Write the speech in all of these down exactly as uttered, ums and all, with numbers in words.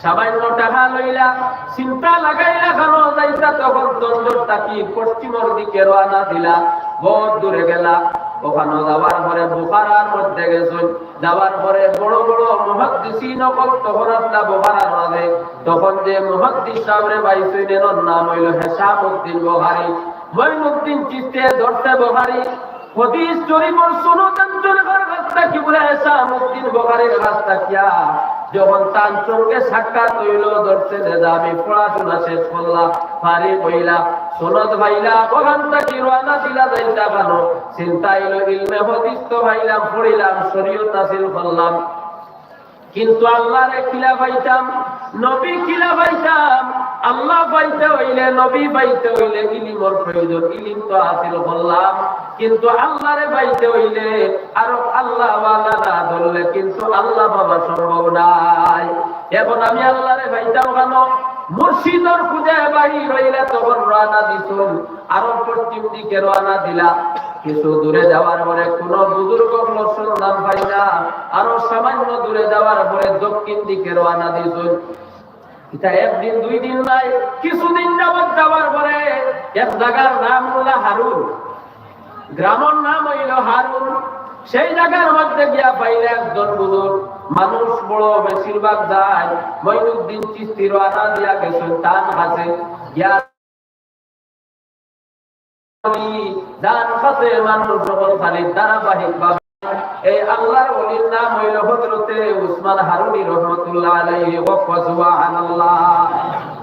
সামান্য টাকা লইলা, চিন্তা লাগাইলা, খানো যাইতা, তখন তঞ্জোর থাকি পশ্চিমর দিকে রওয়ানা দিলা, বহুত দূরে গেলা। ওখানো যাওয়ার পরে বুখারার মধ্যে গেছইন, যাওয়ার পরে বড় বড় মুহাদ্দিসিন অকল তখন আছলা বুখারার মাঝে। তখন যে মুহাদ্দিস সাবরে পাইছইন, এনর নাম অইলো হিশামুদ্দিন বুখারী। মঈনুদ্দিন চিশতিয়ে ধরছে বুখারী, হাদিস শরীফর সনদ আনছইন কার কাছ থাকি? বুলে হিশামুদ্দিন বুখারীর কাছ থাকিয়া। যখন তান সঙ্গে সাক্ষাৎ অইলো, ধরছে যে, "আমি পড়াশোনা শেষ করলাম, ফারিগ অইলাম, সনদ পাইলাম, ওখান থাকি রওয়ানা দিলা যাইতা খানো?" চিন্তা অইলো, ইলমে হাদিস তো পাইলাম, পড়িলাম, শরীয়ত হাসিল করলাম, কিন্তু আল্লারে কিলা পাইতাম, নবী কিলা পাইতাম? আল্লা পাইতে অইলে, নবী পাইতে অইলে ইলিমর প্রয়োজন, ইলিম তো হাসিল করলাম, কিন্তু আল্লারে পাইতে অইলে আরো আল্লাওয়ালা না ধরলে কিন্তু আল্লা পাওয়া সম্ভব নায়। এখন আমি আল্লারে পাইতাম খানো? মুর্শিদর খুঁজে বাহির অইলা তখন রওয়ানা দিছইন, আরো পশ্চিম দিকে রওয়ানা দিলা। কিছু দূরে যাওয়ার পরে কোনো বুজুর্গ অকলর সন্ধান পাইলা, আরো সামান্য দূরে যাওয়ার পরে দক্ষিণ দিকে রওয়ানা দিছইন। ইটা একদিন দুই দিন নায়, কিছুদিন যাবত যাওয়ার পরে এক জাগার নাম অইলো হারুন, গ্রামর নাম অইলো হারুন। সেই জাগার মধ্যে গিয়া পাইলা একজন বুজুর্গ মানুষ, বড় বেশিরভাগ যায় মঈনুদ্দিন চিশতি রওয়ানা দিয়া গেছইন তান কাছে। গিয়া যান কাছে মানুষ অকল খালি ধারাবাহিক ভাবে এই আল্লার ওলির নাম অইলো হযরতে উসমান হারুনী রহমতুল্লাহ আলাইহি। ওয়া সুবহানাল্লাহ।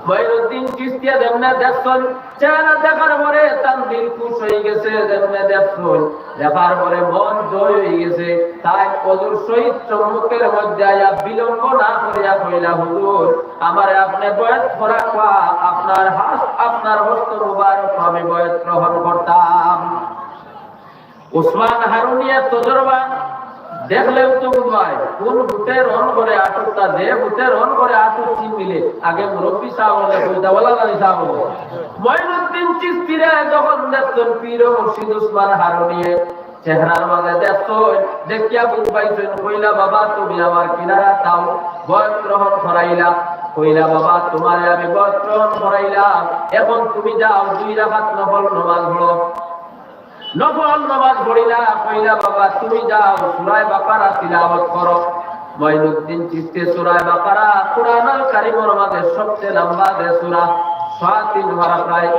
মঈনুদ্দিন চিশতিয়ে যেমনে দেখছইন, চেহারা দেখার পরে তান দিল খুশ অইগেছে, যেমনে দেখছইন, দেখার পরে মন জয় অইগেছে। তাইন অজুর সহিত সম্মুখর মধ্যে আইয়া বিলম্ব না করিয়া কইলা, "হুজুর, আমারে আপনে বয়াত করাউক্কা, আপনার হাত, আপনার হস্ত মুবারক আমি বয়াত গ্রহণ করতাম।" উসমান হারুনীয়ে তজরবা দেখলেউ তো বুঝবায়, কোন ভূতে রন করে আটকটা, যে ভূতে রন করে আটক চিন মিলে, আগে মুরব্বি সাব অইলে কইতা ওয়ালা জানি সাব অইলে। মঈনুদ্দিন চিশতিরে যখন দেখছইন পীর ও মুর্শিদ উসমান হারুনীয়ে, চেহারার মাঝে দেখছইন, দেখিয়া বুঝ পাইছইন, কইলা, "বাবা, তুমি আমার কিনারা থাও।" বয়াত গ্রহণ করাইলা, কইলা, "বাবা, তুমারে আমি বয়াত গ্রহণ করাইলাম, এখন তুমি যাও, দুই রাকাত নফল নমাজ পড়ো।" নফল নমাজ পড়িলা, কইলা, "বাবা, তুমি যাও, সূরা বাকারা তিলাওয়াত করো।" মঈনুদ্দিন চিশতি সূরা বাকারা, কুরআনুল কারীমর মাঝে সবচেয়ে লম্বা যে সূরা, সাড়ে তিন পারা প্রায়,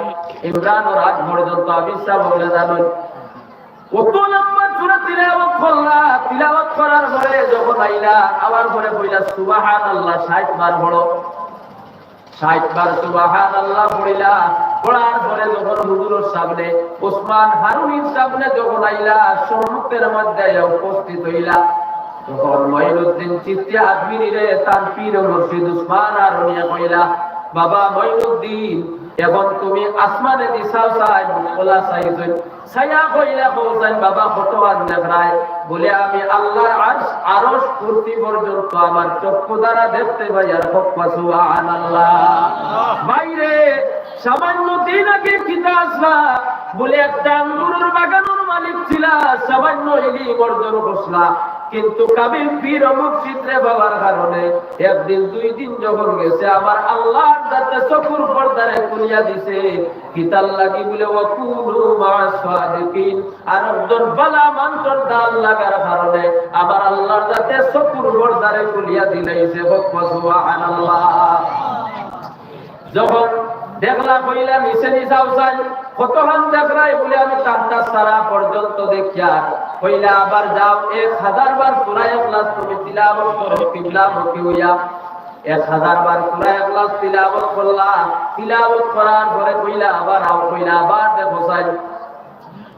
ইমরানর আগ পর্যন্ত, আমি ইচ্ছা বললে জানইন। অত লম্বা সূরা তিলাওয়াত করলা, তিলাওয়াত করার পরে যখন আইলা, আবার পরে কইলা, "সুবহানাল্লাহ, ষাইট বার পড়ো।" ষাইট বার সুবহানাল্লাহ পড়িলা, পড়ার পরে যখন হুজুরর সামনে, উসমান হারুনীর সামনে যখন আইলা, সম্মুখর মধ্যে আইয়া উপস্থিত অইলা, তখন মঈনুদ্দিন চিশতি আজমিরীরে তান পীর মুর্শিদ উসমান হারুনীয়ে কইলা, "বাবা মঈনুদ্দিন, এখন তুমি আসমানেদি চাও চাই, খোলা চাই চাই।" চাইয়া কইলা, "কও চাইন বাবা, কতখান দেখরায়?" বুলে, "আমি আল্লার আরশ, আরশ কুরসি পর্যন্ত আমার চক্ষু দ্বারা দেখতে পাইয়ার।" কউক্কা সুবহানাল্লাহ। ভাইরে, সামান্য দিন আগে কিতা আছলা? বুলে, "একটা আঙ্গুরর বাগানর মালিক ছিলা, সামান্য ইলিম অর্জন করছলা, কিন্তু কামিল পীর ও মুর্শিদরে পাওয়ার কারণে একদিন দুই দিন যখন গেছে, আমার আল্লার যাতে চকুর পর্দারে খুলিয়া দিছে।" কিতার লাগি? বুলে, "ওয়াকুনু মা'আস সাদিকিন।" আর একজন ভালা মানষর দান লাগার কারণে আমার আল্লার যাতে চকুর পর্দারে খুলিয়া দিলাইছে। কউক্কা সুবহানাল্লাহ। যখন দেখলা, কইলা, "নিচে নি চাও চাই, কতখান দেখরায়?" বুলে, "আমি তাহতা সারা পর্যন্ত দেখিয়ার।" কইলা, "আবার যাও, এক হাজার বার সূরা ইখলাস তুমি তিলাওয়াত করো, কিবলামুখী অইয়া।" এক হাজার বার সূরা ইখলাস তিলাওয়াত করলা, তিলাওয়াত করার পরে কইলা, "আবার আও।" কইলা, "আবার দেখো চাই।"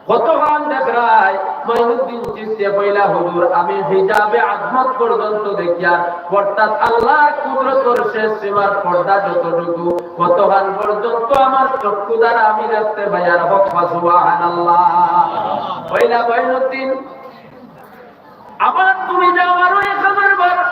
কতখান দেখরায়? মঈনুদ্দিন চিশতিয়ে কইলা, "হুজুর, আমি হিজাবে আজমত পর্যন্ত দেখিয়ার, অর্থাৎ আল্লার কুদরতর শেষ সীমার পর্দা যতটুকু, কতখান পর্যন্ত আমার চক্ষু দ্বারা আমি দেখতে পাইয়ার।" কউক্কা সুবহানাল্লাহ। কইলা, "মঈনুদ্দিন, আবার তুমি যাও আরো এক হাজার বার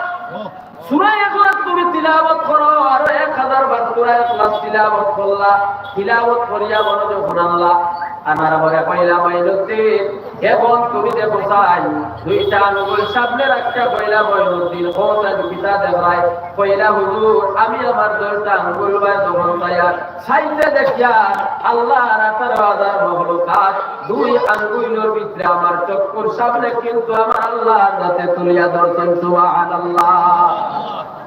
সূরা ইখলাস তুমি তিলাওয়াত করো।" আরো এক হাজার বার সূরা ইখলাস তিলাওয়াত করলা, তিলাওয়াত করিয়া মনোযোগ আনলা, আনার পরে কইলা, "মঈনুদ্দিন, এখন তুমি দেখো চাই, দুইটা আঙ্গুল সামনে রাখিয়া কইলা, "মঈনুদ্দিন, কও চাই কিতা দেখরায়?" কইলা, "হুজুর, আমি আমার দুইটা আঙ্গুল বায় যখন চাইয়ার চাইতে দেখিয়ার আল্লাহর আঠারো হাজার মখলুকাত দুই আঙ্গুলর ভিতরে আমার চক্ষুর সামনে, কিন্তু আমার আল্লাহর জাতে তুলিয়া ধরছইন।" সুবহানাল্লাহ।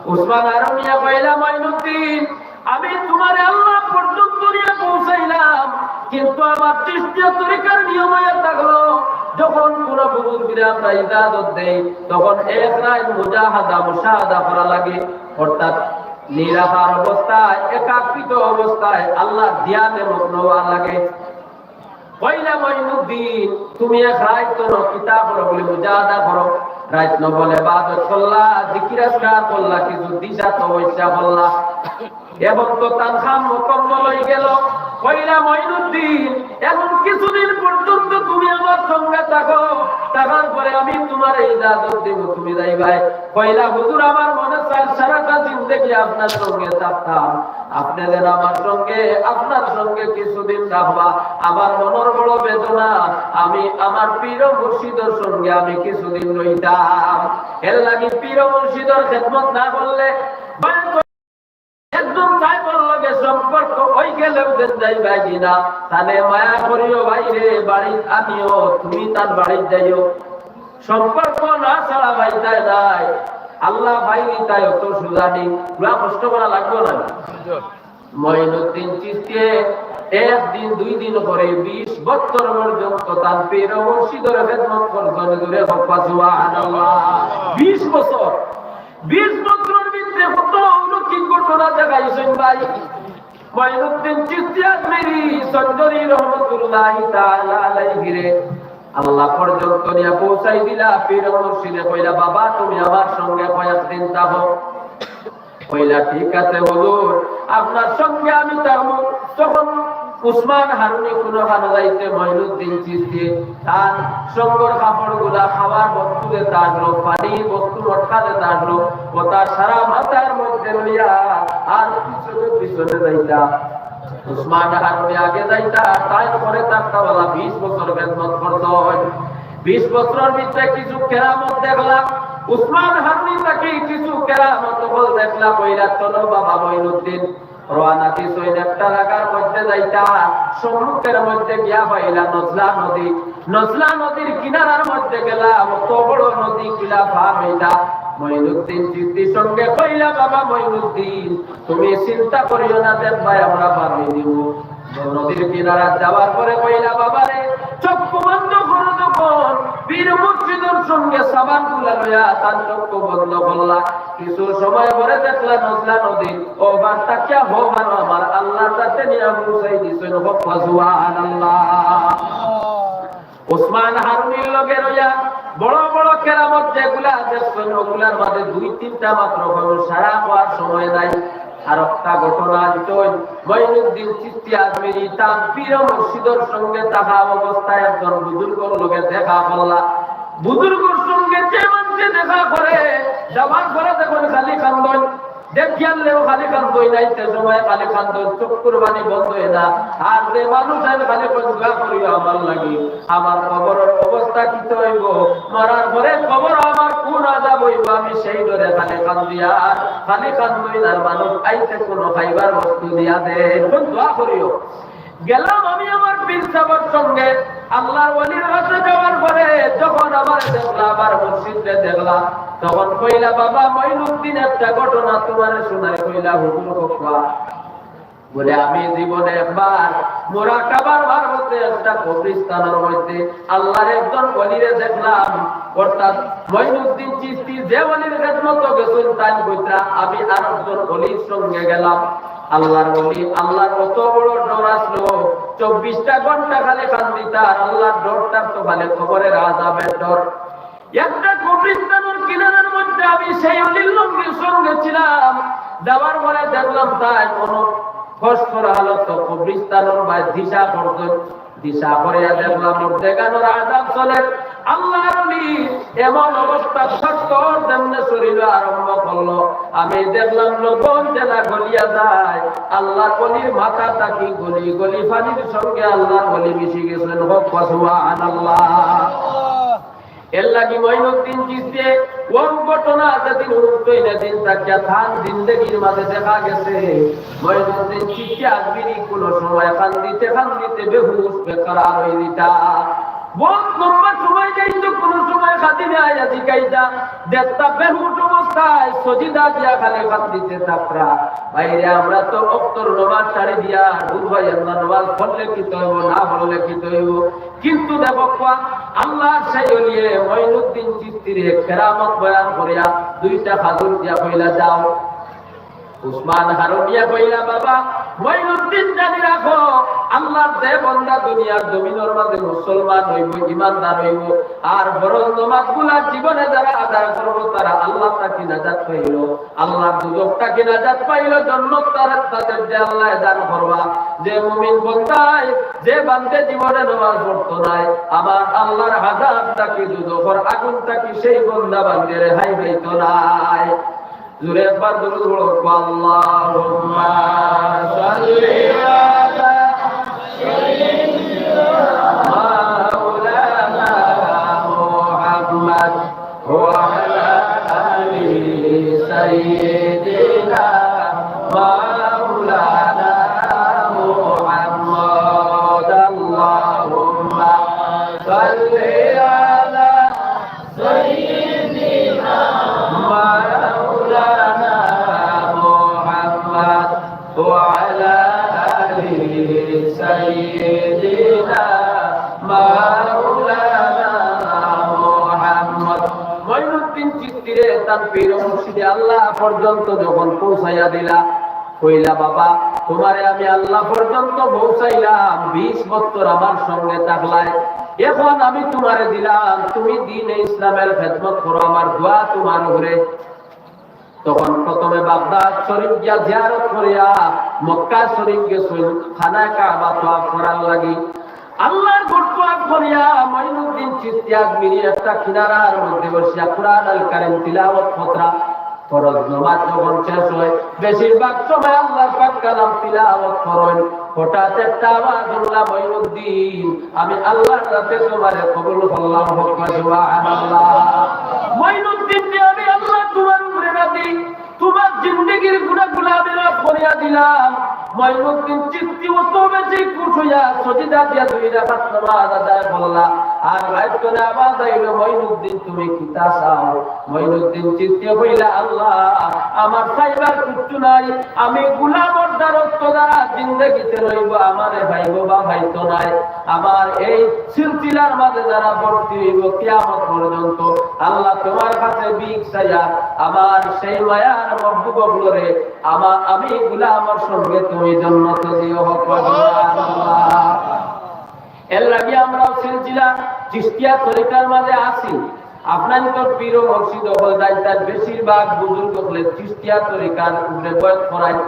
উসমান হারুনিয়ে কইলা, "মঈনুদ্দিন, আমি তুমারে আল্লাহ পর্যন্ত নিয়া পৌঁছাইলাম, কিন্তু আমার চিশতিয়া তরিকার নিয়ম অইয়া থাকলো, যখন কুনু বুজুর্গরে আমরা ইজাজত দেই, তখন এক রাইত মুজাহাদা, মুশাহাদা করা লাগে, অর্থাৎ নিরাকার অবস্থায়, একাকৃত অবস্থায় আল্লাহর ধ্যানে মগ্ন অওয়া লাগে।" কইলা, "মঈনুদ্দিন, তুমি এক রাইত নু কিতা করো?" বলে, "মুজাহাদা করো।" রাইত নু বলে ইবাদত করলা, জিকির আজকার করলা, কিছু দিশা তপস্যা করলা। এখন তো তান কাম মুকম্মল অইগেলো। কইলা, "মঈনুদ্দিন, এখন কিছুদিন পর্যন্ত তুমি আমার সঙ্গে থাকো, থাকার পরে আমি তুমারে ইজাজত দিমু, তুমি যাইবায়।" কইলা, "হুজুর, আমার মনে চায় সারাটা জিন্দেগি আপনার সঙ্গে থাকতাম, আপনে যেন আমার সঙ্গে, আপনার সঙ্গে কিছুদিন থাকবা, আমার মনর বড় বেদনা, আমি আমার পীর মুর্শিদর সঙ্গে আমি কিছুদিন রইতাম।" এর লাগি পীর মুর্শিদর খেদমত না করলে, একজন সাহেবর লগে সম্পর্ক অইগেলেও যেন যাইবায় কিনা, তানে মায়া করিও ভাইরে, বাড়িত আনিও, তুমি তান বাড়িত যাইও। সম্পর্ক না ছাড়া পাইতায় নায়, আল্লাহ পাইলিতায় অত সুজা নি, পুরা কষ্ট করা লাগবো না। মঈনুদ্দিন চিশতিয়ে একদিন দুই দিন করে বিশ বছর পর্যন্ত তান পীর মুর্শিদর খেদমত করছইন। জোরে কও সুবহানাল্লাহ। বিশ বছর, বিশ বছরর ভিতরে কত অলৌকিক ঘটনা দেখাইছইন ভাই। মঈনুদ্দিন চিশতি আজমিরি সঞ্জরি রহমতুল্লাহি তাআলা আলাইহিরে আল্লাহ পর্যন্ত নিয়া পৌঁছাই দিলা। পীর মুর্শিদে কইলা, "বাবা, তুমি আমার সঙ্গে কয়েকদিন থাকো।" কইলা, "ঠিক আছে হুজুর, আপনার সঙ্গে আমি থাকমু।" তখন উসমান হারুনি কুনুখানো যাইতে মঈনুদ্দিন চিশতি তান সঙ্গর কাপড়গুলা, খাওয়ার বস্তু যেতা আনলো, পানির বস্তু মটকা যেতা আনলো, অতা সারা মাথার মধ্যে লইয়া আর পিছনে পিছনে যাইতা। উসমান হারুনি আগে যাইতা, তাইন পরে থাকতা। বালা বিশ বছর খেদমত করছইন। বিশ বছরর ভিতরে কিছু কেরামত দেখলা। উসমান হারুনি থাকি কিছু কেরামত অকল দেখলা। কইলা, "চলো বাবা মঈনুদ্দিন।" রওয়ানা দিছইন একটা জাগার মধ্যে যাইতা। সম্মুখের মধ্যে গিয়া পাইলা নজলা নদী। নজলা নদীর কিনারার মধ্যে গেলা, অত বড় নদী কিলা পার অইতা। মঈনুদ্দিন চিশতির সঙ্গে কইলা, "বাবা মঈনুদ্দিন, তুমি চিন্তা করিও না, দেখবায় আমরা পার অই দিমু।" নদীর কিনারাত যাওয়ার পরে কইলা, "বাবারে, চক্ষু বন্ধ করো।" তখন পীর মুর্শিদর সঙ্গে সাবান গুলা লইয়া তান চক্ষু বন্ধ করলা। কিছু সময় পরে দেখলা নজলা নদী, ওপার থাকিয়া হো মানো আমার আল্লাহর জাতে নিয়া পৌঁছাই দিছইন। কও সুবহানাল্লাহ। উসমান হারুনির লগে রইয়া বড় বড় কেরামত যেগুলা দেখছইন, ওগুলার মাঝে দুই তিনটা মাত্র, কারণ সারা কওয়ার সময় নাই। আর একটা ঘটনা আনছইন, মঈনুদ্দিন চিশতি আজমিরি তান পীর মুর্শিদর সঙ্গে থাকা অবস্থায় একজন বুজুর্গর লগে দেখা করলা। বুজুর্গর সঙ্গে যে মানষে দেখা করে, যাওয়ার পরে দেখইন খালি কান্দইন, দেখিয়ারলেও খালি কান্দইন, আইতে সময় খালি কান্দইন, চক্ষুর পানি বন্ধ অয় না। আর যে মানুষ আইন খালি কইন, "দোয়া করিও আমার লাগি, আমার কবরর অবস্থা কিতা অইবো, মরার পরে কবর আমার কুন আযাব অইবো, আমি সেই ডরে খালি কান্দি।" আর খালি কান্দইন, আর মানুষ আইতে কুনু খাইবার বস্তু দিয়া দেইন, কইন, "দোয়া করিও।" গেলাম আমি আমার পীর সাবর সঙ্গে, আল্লাহর ওলির কাছে যাওয়ার পরে যখন আমারে দেখলা, আমার মুর্শিদরে দেখলা, তখন কইলা, "বাবা মঈনুদ্দিন, একটা ঘটনা তুমারে শুনাই।" কইলা, "হুজুর, কও।" বলে, "আমি জীবনে একবার মুরাকাবার মারফতে একটা কবরস্থানর মধ্যে আল্লাহর একজন ওলিরে দেখলাম।" অর্থাৎ মঈনুদ্দিন চিশতি যে ওলির খেদমতো গেছইন, তাইন কইতরা, "আমি আরকজন ওলির সঙ্গে গেলাম।" আল্লাহর ওলি, আল্লাহর অত বড় ডর আছলো, চব্বিশটা ঘন্টা খালি কান্দিতা, আর আল্লাহর ডরটার তো খালি কবরের আযাবের ডর। একটা কবরস্থানর কিনারার মধ্যে আমি সেই ওলির লঙ্গির সঙ্গে ছিলাম, যাওয়ার পরে দেখলাম তাইন অনেক কষ্টর হালত, কবরস্থানর মাঝে দিশা করছইন। দিশা করিয়া দেখলাম মুর্দেগানর আযাব চলের, আল্লাহর ওলি এমন অবস্থা সত্তর যেমনে শরীর আরম্ভ করলো, আমি দেখলাম লবণ যেলা গলিয়া যায়, আল্লাহর ওলির মাথা থাকি গলি গলি পানির সঙ্গে আল্লাহর ওলি মিশি গেছেন। হক সুবহানাল্লাহ। এর লাগি মঈনুদ্দিন চিশতি ওই ঘটনা যেদিন হুনছইন, এদিন থাকিয়া তান জিন্দেগির মাঝে দেখা গেছে, মঈনুদ্দিন চিশতি আজমিরি কোনো সময় কান্দিতে কান্দিতে বেহুশ বেকারার অই যিতা। বহুত লম্বা সময় যাইতো, কোনো সময় কান্দিয়া জিকাইতা, দেখতা বেহুশ অবস্থায় সজিদা দিয়া খালি কান্দিতে থাকরা। ভাইরে, আমরা তো অক্তর নমাজ ছাড়ি দিয়া, বুঝবাই আমরা নমাজ পড়লে কিতা অইবো, না পড়লে কিতা অইবো। কিন্তু দেখো কুয়া, আল্লাহর সেই ওলিয়ে মঈনুদ্দিন চিশতিরে কেরামত বয়ান করিয়া দুইটা খাজুর দিয়া কইলা, "যাও।" উসমান হারুনিয়ে কইলা, "বাবা, মঈনুদ্দিন জানি রাখো, আল্লাহর যে বন্দা দুনিয়ার জমিনর মাঝে মুসলমান অইবো, ইমানদার অইবো, আর ফরজ নমাজগুলা জীবনে যারা আদায় করবো, তারা আল্লাহ থাকি নাজাত পাইলো।" আল্লাহর দুজখ থাকি নাজাত পাইলো, জন্নত তার তাদের যে আল্লাহ দান করবা। যে মুমিন বন্দায়, যে বান্দে জীবনে নমাজ পড়তো নায়, আমার আল্লাহর আযাব থাকি, দুজখর আগুন থাকি সেই বন্দা বান্দে রেহাই পাইতো নায়। জোরে একবার দুরূদ পড়ো, আল্লাহুম্মা সাল্লি আলা সাইয়্যিদিনা মাওলানা মুহাম্মদ। وعلى آل سيدنا مولانا محمد. اللهم صل على سيدنا مولانا محمد وعلى آل سيدنا مولانا محمد. মঈনুদ্দিন চিশতিরে তান পীর মুর্শিদে আল্লাহ পর্যন্ত যখন পৌঁছাইয়া দিলা, কইলা, "বাবা, তুমারে আমি আল্লাহ পর্যন্ত পৌঁছাইলাম, বিশ বছর আমার সঙ্গে থাকলায়, এখন আমি তুমারে দিলাম, তুমি দ্বীনে ইসলামের খেদমত করো, আমার দোয়া তুমার উপরে।" তখন প্রথমে বাগদাদ শরীফ গিয়া জিয়ারত করিয়া মক্কা শরীফ গেছইন, খানায়ে কাবা তওয়াফ করার লাগি। আল্লাহর ঘর তওয়াফ করিয়া মঈনুদ্দিন চিশতি আজমিরি একটা কিনারার মধ্যে বসিয়া কুরআন আল কারীম তিলাওয়াত করতরা। ফরজ নমাজ যখন শেষ অয়, বেশিরভাগ সময় আল্লাহর পাক কালাম তিলাওয়াত করইন। হঠাৎ একটা আওয়াজ হুনলা, "মঈনুদ্দিন, আমি আল্লাহর রাতে তুমারে কবুল করলাম।" হক সুবহানাল্লাহ। "মঈনুদ্দিন রে, আমি আল্লাহ তুমার উপরে রাজি, তুমার জিন্দেগির গুনাহগুলা আমি মাফ করিয়া দিলাম।" মঈনুদ্দিন চিশতি অত বেশি খুশ অইয়া সজিদা দিয়া দুই রাকাত নামাজ আদায় করলা। আর রাইত করে আওয়াজ আইলো, "মঈনুদ্দিন, তুমি কিতা চাও?" মঈনুদ্দিন চিশতি কইলা, "আল্লাহ, আমার চাইবার কিচ্ছু নাই, আমি গোলামর দ্বারস্থ যারা জিন্দেগিতে রইবো, আমারে পাইবো বা পাইতো নায়, আমার এই সিলসিলার মাঝে যারা ভর্তি অইবো কিয়ামত পর্যন্ত, আল্লাহ তুমার কাছে ভিক চাইয়া আমার সেই মায়ার মাহবুব অকলরে আমা-, আমি গোলামর সঙ্গে তুমি জন্নত দিও।" হক সুবহানাল্লাহ। এর লাগি আমরাও সিলসিলা চিশতিয়া তরিকার মাঝে আছি। আপনাইনতর পীর ও মুর্শিদ অকল যাইন, তার বেশিরভাগ বুজুর্গ অকলে চিশতিয়া তরিকার উপরে বয়াত করাইন।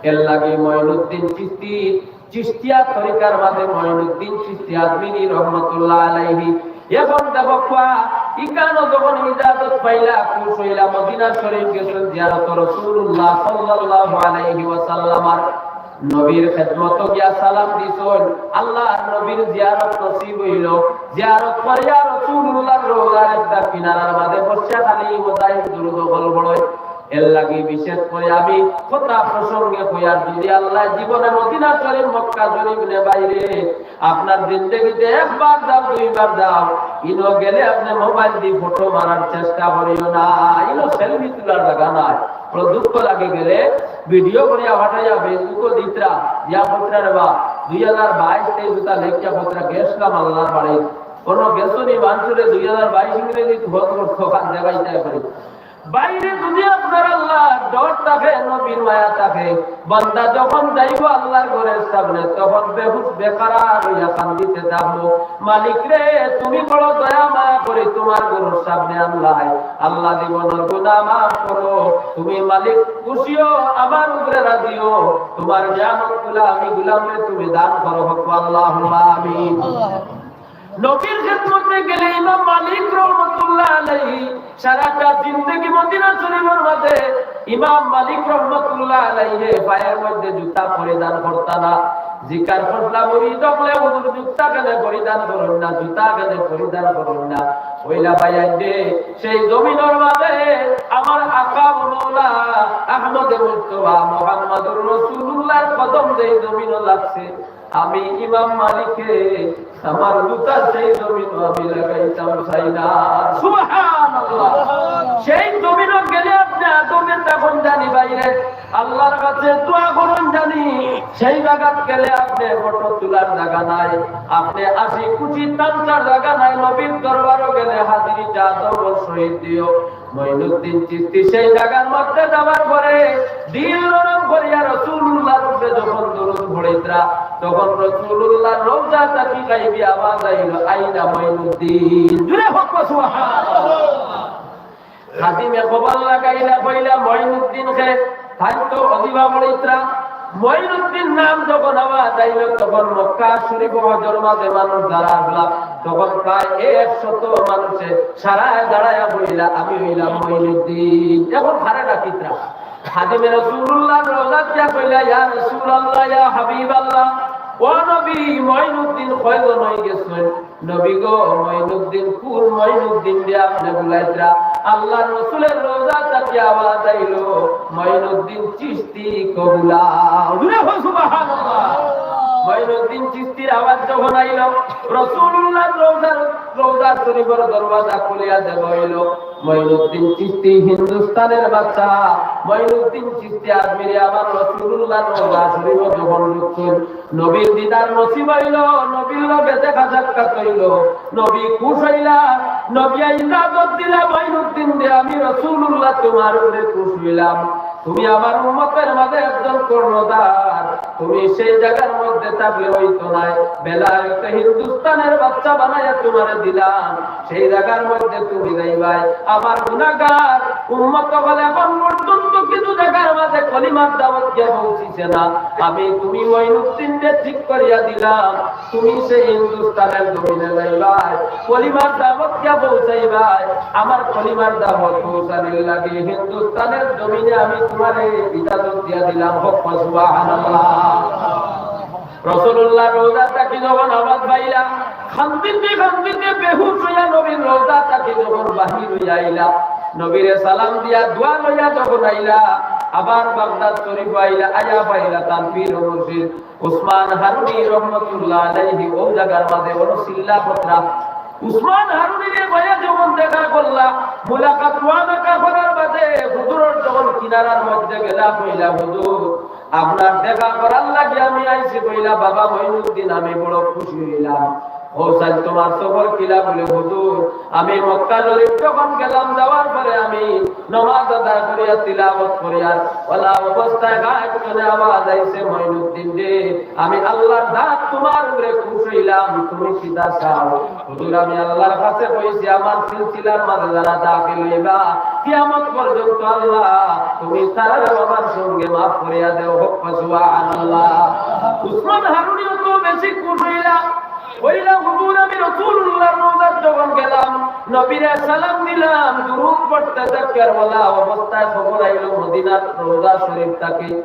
এর লাগি মঈনুদ্দিন চিশতি, চিশতিয়া তরিকার মাঝে মঈনুদ্দিন চিশতি আজমিরি রহমতুল্লাহ আলাইহি। এখন দেখো কুয়া, ইকানো যখন ইজাজত পাইলা, খুশ অইলা, মদিনা শরীফ গেছইন জিয়ারত রাসূলুল্লাহ সাল্লাল্লাহু আলাইহি ওয়াসাল্লামর। নবীর খেদমতো গিয়া সালাম দিছইন, আল্লাহর নবীর জিয়ারত নসিব অইলো। জিয়ারত করিয়া রাসূলুল্লাহর রওজার একটা কিনারার মাঝে বসিয়া খালি মজাহিদ দুরূদ অকল পড়ইন। এর লাগি বিশেষ করি আমি কথা প্রসঙ্গে কইয়ার, যদি আল্লাহ জীবনে মদিনা শরীফ, মক্কা শরীফ নে বাইরে, আপনার জিন্দেগিতে একবার যাও, দুইবার যাও, ইনো গেলে আপনে মোবাইল দি ফটো মারার চেষ্টা করিও না। ইনো সেলফি তুলার জাগা নায়। বড় দুঃখ লাগে গেলে ভিডিও করিয়া পাঠাইয়া Facebook-ও দিতরা, ইয়া কইতরা রে বা, দুই হাজার বাইশ তেইশ উতা লেখিয়া কইতরা গেছলাম আল্লাহর বাড়ি। কোনো গেছো নি মানষরে দুই হাজার বাইশ ইংরেজিত হজ করতো, কান্দে বাইতায় করি। বাইরে যদি আপনার আল্লাহর ডর থাকে, নবীর মায়া থাকে, বান্দা যখন যাইবো আল্লাহর ঘরের সামনে, তখন বেহুশ বেকারার অইয়া কান্দিতে থাকবো, "মালিক রে, তুমি বড় দয়া মায়া করি তুমার ঘরের সামনে আনলায়। আল্লাহ জীবনর গুনাহ মাফ করো। তুমি মালিক খুশি অও, আমার উপরে রাজি অও। তুমার নিয়ামতগুলা আমি গোলামরে তুমি দান করো।" হক আল্লাহুম্মা আমিন। নবীর খেদমতে গেলে ইমাম মালিক রহমতুল্লাহ আলাইহি সারাটা জিন্দেগি মদিনা শরীফের মাঝে ইমাম মালিক রহমতুল্লাহ আলাইহি পায়ের মধ্যে জুতা পরিধান করতা না। জিকার করলা মুরিদ অকলে, "হুজুর, জুতা কেনে পরিধান করইন না, জুতা কেনে পরিধান করইন না?" অইলা ভাইয়াইন রে, সেই জমিনর মাঝে আমার আকা ও মাওলা আহমদে মুজতবা মুহাম্মদুর রাসূলুল্লাহর কদম যেই জমিনো লাগছে, আমি ইমাম মালিকে আমার জুতা সেই জমিনো আমি লাগাইতাম চাই না। সুবহানাল্লাহ। সেই জমিনো গেলে আপনে আদবে থাকইন জানি ভাইরে, আল্লাহর কাছে দোয়া করইন জানি। সেই জাগাত গেলে আপনে ফটো তুলার জাগা নাই, আপনে হাসি খুশি তামশার জাগা নাই। নবীর দরবারো গেলে হাজিরিটা আদবর সহিত দিও। মঈনুদ্দিন চিশতি সেই জাগার মধ্যে যাওয়ার পরে দিল নরম করিয়া রাসূলুল্লাহর উপরে যখন দরুদ পড়িত্রা, তখন রাসূলুল্লাহর রওজা থাকি গাইবি আওয়াজ আইলো, "আইনা মঈনুদ্দিন।" জুরে কউক্কা সুবহানাল্লাহ। খাদিমে খবর লাগাইলা, কইলা, "মঈনুদ্দিন কে?" তাইন তো অজিবা পড়িত্রা। মঈনুদ্দিন নাম যখন আওয়াজ আইলো, তখন মক্কা শরীফ হজর মাঝে মানুষ যারা আছলা, তখন প্রায় একশত মানুষে সারায় দাঁড়াইয়া বইলা, "আমি অইলাম মঈনুদ্দিন।" এখন কারে ডাকিত্রা? খাদিমে রাসূলুল্লাহর রওজাত গিয়া কইলা, "ইয়া রাসূলুল্লাহ, ইয়া হাবিবাল্লাহ, ও নবী, মঈনুদ্দিন কয়জন অই গেছইন?" "নবী গো, মঈনুদ্দিন, কোন মঈনুদ্দিন রে আপনে বুলাইত্রা?" আল্লাহর রসুলের রওজা থাকি আওয়াজ আইলো, "মঈনুদ্দিন চিশতি কে বুলাও।" জুরে কও সুবহানাল্লাহ। মঈনুদ্দিন চিশতির আওয়াজ যখন আইলো, রাসূলুল্লাহর রওজার, রওজা শরীফের দরওয়াজা খুলিয়া দেওয়া অইলো। মঈনুদ্দিন চিশতি হিন্দুস্তানের বাদশা, মঈনুদ্দিন চিশতি আজমিরি আমার রাসূলুল্লাহর রওজা শরীফো যখন ঢুকছইন, নবীর দিদার নসিব অইলো, নবীর লগে দেখা সাক্ষাৎ অইলো, নবী খুশ অইলা, নবী ইজাজত দিলা, "মঈনুদ্দিন রে, আমি রাসূলুল্লাহ তুমার উপরে খুশ অইলাম, তুমি আমার উম্মতের মাঝে একজন কর্ণধার, তুমি সেই জাগার মধ্যে থাকলে অইতো নায়, বেলায়েতে হিন্দুস্তানের বাদশা বানাইয়া তুমারে দিলাম।" সেই জাগার মধ্যে তুমি যাইবায়। আমার গুনাহগার উম্মত অকল এখন পর্যন্ত কিছু জাগার মাঝে কলিমার দাওয়াত গিয়া পৌঁছিছে না। আমি তুমি মঈনুদ্দিনরে ঠিক করিয়া দিলাম, তুমি সেই হিন্দুস্তানের জমিনে যাইবায়, কলিমার দাওয়াত গিয়া পৌঁছাইবায়। আমার কলিমার দাওয়াত পৌঁছানির লাগি হিন্দুস্তানের জমিনে আমি তুমারে ইজাজত দিয়া দিলাম। কউক্কা সুবহানাল্লাহ। রাসূলুল্লাহর রওজা থাকি যখন আওয়াজ পাইলা, কান্দিতে কান্দিতে বেহুশ অইয়া নবীর রওজা থাকি যখন বাহির অইয়া আইলা, নবীরে সালাম দিয়া দোয়া লইয়া যখন আইলা, আবার বাগদাদ শরীফো আইলা, আইয়া পাইলা তান পীর ও মুর্শিদ উসমান হারুনি রহমতুল্লাহ আলাইহি অউ জাগার মাঝে অনো চিল্লা কররা। উসমান হারুনিরে বইয়া যখন দেখা করলা, মুলাকাত মুআনাকা করার বাদে হুজুরর যখন কিনারার মধ্যে গেলা, কইলা, "হুজুর, আপনার দেখা করার লাগি আমি আইছি।" কইলা, "বাবা মঈনুদ্দিন, আমি বড় খুশি অইলাম।" "ও সাইন, তুমার সফর কিলা?" বলে, "হুজুর, আমি মক্কা শরীফ যখন গেলাম, যাওয়ার পরে আমি নমাজ আদায় করিয়া, তিলাওয়াত করিয়া, অলা অবস্থায় গায়েব খানে আওয়াজ আইছে, 'মঈনুদ্দিন রে, আমি আল্লাহর জাত তুমার উপরে খুশ অইলাম, তুমি কিতা চাও?' হুজুর, আমি আল্লাহর কাছে কইছি, আমার সিলসিলার মাঝে যারা দাখিল অইবা, কিয়ামত পর্যন্ত আল্লাহ, তুমি তারারে আমার সঙ্গে মাফ করিয়া দেও। কউক্কা সুবহানাল্লাহ। উসমান হারুনি অত বেশি খুশ অইলা, কইলা, "হুজুর, আমি রাসূলুল্লাহর রওজাত যখন গেলাম, নবীরে সালাম দিলাম, দুরূদ পড়তে থাকি, আর অলা অবস্থায় খবর আইলো মদিনার রওজা শরীফ থাকি।"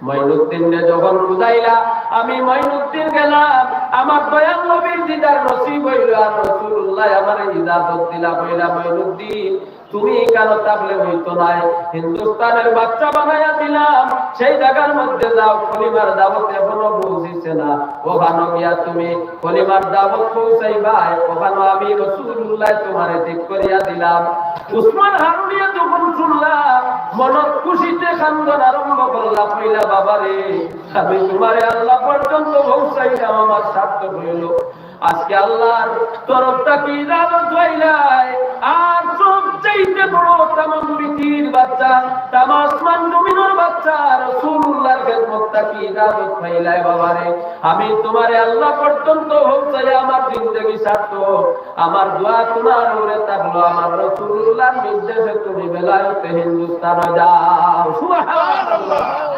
মঈনুদ্দিনরে যখন খুঁজাইলা, আমি মঈনুদ্দিন গেলাম, আমার দয়াল নবীর দিদার নসিব অইলো, আর রাসূলুল্লাহ আমারে ইজাজত দিলা, কইলা, "মঈনুদ্দিন, তুমি ইখানো থাকলে অইতো নায়, হিন্দুস্তানের বাদশা বানাইয়া দিলাম, সেই জাগার মধ্যে যাও, কলিমার দাওয়াত এখনো পৌঁছিছে না, অখানো গিয়া তুমি কলিমার দাওয়াত পৌঁছাইবায়, অখানো আমি রাসূলুল্লাহ তুমারে ঠিক করিয়া দিলাম।" উসমান হারুনিয়ে যখন শুনলা, মনর খুশিতে কান্দন আরম্ভ করলা, কইলা, "বাবারে, আমি তুমারে আল্লাহ পর্যন্ত পৌঁছাইলাম, আমার সার্থক অইলো। আজকে আল্লাহর তরফ থাকি ইজাজত পাইলাই, আর সবচাইতে বড় তামাম পৃথিবীর বাদশা, তামাম আসমান জমিনর বাদশা, রাসূলুল্লাহর খেদমত থাকি ইজাজত পাইলাই, বাবারে, আমি তুমারে আল্লাহ পর্যন্ত পৌঁছাইয়া আমার জিন্দেগি সার্থক। আমার দোয়া তুমার উপরে থাকলো, আমার রাসূলুল্লাহর নির্দেশে তুমি বেলায়েতে হিন্দুস্তানো যাও।" সুবহানাল্লাহ।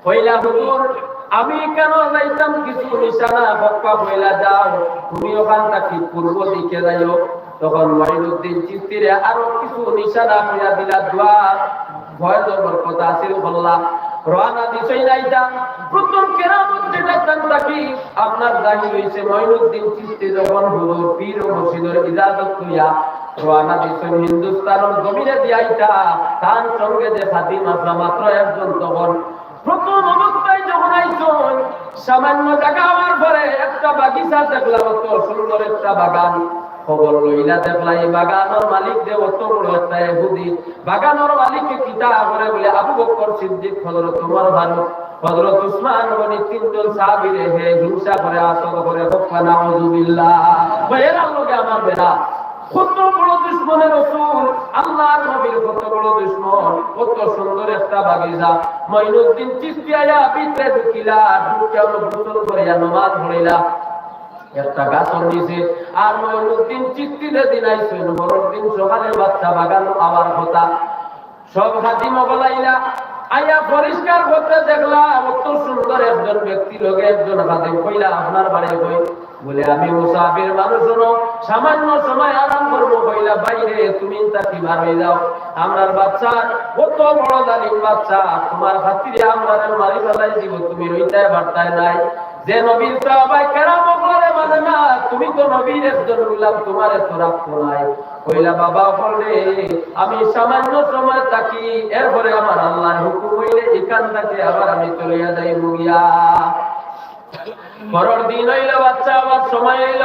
কইলা, "হুজুর, আমি কেন যাইতাম কিছু নিশানা? হক্কা কইলা, যাও, তুমি ওখান থাকি পূর্ব দিকে যাইও। তখন মঈনুদ্দিন চিশতিরে আরো কিছু নিশানা কইয়া দিলা, দোয়া, ভয় জবর কথা হাসিল করলা। রওয়ানা দিছইন আইতা। প্রথম কেরামত যেটা তান থাকি আপনার জাহির হইছে, মঈনুদ্দিন চিশতি যখন হুজুর পীর ও মুর্শিদর ইজাজত লইয়া রওয়ানা দিছইন হিন্দুস্তানর জমিনে দিয়া আইতা, তান সঙ্গে যে খাদিম আসলা মাত্র একজন, তখন প্রথম অবস্থায় যখন আইছইন, সামান্য জাগা হওয়ার পরে একটা বাগিচা দেখলা, অত সুন্দর একটা বাগান। খবর লইলা, দেখলা এই বাগানর মালিক যে অত বড় একটা ইহুদি, বাগানর মালিকে কিতা করে বলে, আবু বকর সিদ্দিক, হযরত ওমর ফারুক, হযরত উসমান গনি, তিনজন সাহাবীরে হে হিংসা করে, হাসদ করে, হক্কা নাউজুবিল্লাহ। কয়, এরার লগে আমার বেড়া। কত বড় দুশমনে রসুল, আল্লাহর নবীর কত বড় দুশমন, কত সুন্দর একটা বাগিচা। মঈনুদ্দিন চিশতি আইয়া ভিতরে ঢুকিলা, ঢুকিয়া গোসল করিয়া নমাজ পড়িলা একটা গাছর নিচে। আর মঈনুদ্দিন চিশতি যেদিন আইছইন, পরের দিন সকালে বাচ্চা বাগান আওয়ার কথা। সব খাদিম অকল আইলা, আইয়া পরিষ্কার করতে দেখলা, অত সুন্দর একজন ব্যক্তি লগে একজন খাদিম। কইলা, আপনার বাড়ি কই? বলে, আমি মুসাফির মানুষ, হুনো, সামান্য সময় আরাম করবো। কইলা, বাইরে তুমি থাকি বার হই যাও, আমরার বাচ্চা কত বড় জালিম বাচ্চা, তোমার খাতিরে আমরারে মারি ফালাই দিব, তুমি রইতায় পারতায় নায়। যে নবীর সাহাবায়ে কেরাম অকলরে মানে না, তুমি তো নবীর একজন গোলাম, তোমারে তো রাখতো নায়। কইলা, বাবা অকল রে, আমি সামান্য সময় থাকি, এরপরে আমার আল্লাহর হুকুম হইলে এখান থাকি আবার আমি চলিয়া যাইমু গিয়া। পরের দিন অইল, বাচ্চা আবার সময় অইল।